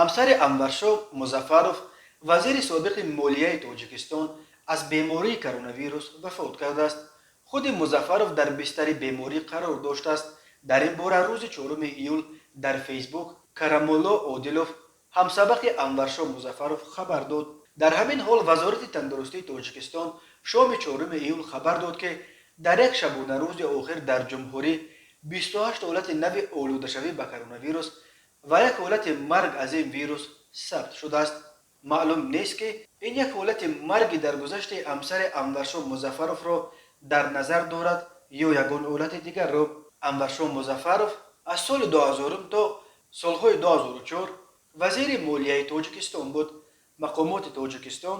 Ҳамсари Анваршоҳ Музаффаров, вазири собиқи молияи Тоҷикистон, аз бемории коронавирус вафот кардааст. Худи Музаффаров дар бистари беморӣ қарор доштааст. Дар ин бора рӯзи 4 июл дар Фейсбук Карамулло Одилов, ҳамсабақи Анваршоҳ Музаффаров, хабар дод. Дар ҳамин ҳол Вазорати тандурустии Тоҷикистон шоми 4 июл хабар дод, ки дар як шабонарӯзи охир дар ҷумҳурӣ 28 ҳолати нави олудашавӣ ба коронавирус ва як ҳолати марг аз ин вирус сабт шудааст. Маълум нест, ки ин як ҳолати марги даргузашти ҳамсари Анваршоҳ Музаффаровро дар назар дорад ё ягон ҳолати дигарро. Анваршоҳ Музаффаров аз соли 2000 то солҳои 2004 вазири молияи Тоҷикистон буд. Мақомоти Тоҷикистон,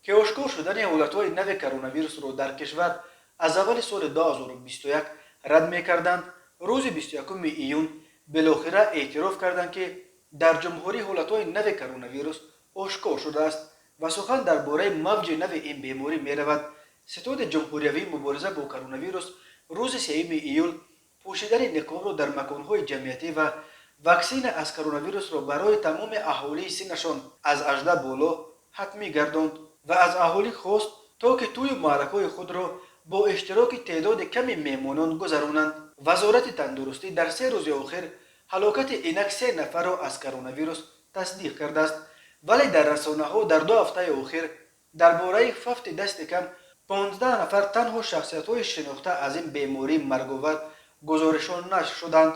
ки ошкор шудани ҳолатҳои нави коронавирусро дар кишвар аз аввали соли 2021 рад мекарданд, рӯзи 21 июн билохира эътироф карданд, ки дар ҷумҳурӣ ҳолатҳои нави коронавирус ошкор шудааст ва сухан дар бораи мавҷи нави ин беморӣ меравад. Ситоди ҷумҳуриявии мубориза бо коронавирус рӯзи 3 июл пӯшидани ниқобро дар маконҳои ҷамъиятӣ ва ваксина аз коронавирусро барои тамоми аҳолии синнашон аз 18 боло ҳатмӣ гардонд ва аз аҳолӣ хост, то ки тӯю маъракаҳои худро бо иштироки теъдоди ками меҳмонон гузаронанд. Вазорати тандурустӣ дар 3 рӯзи охир ҳалокати инак се нафарро аз коронавирус тасдиқ кардааст, вале дар расонаҳо дар 2 ҳафтаи охир дар бораи фавти дасти кам 15 нафар танҳо шахсиятҳои шинохта аз ин бемории марговар гузоришҳо нашр шуданд.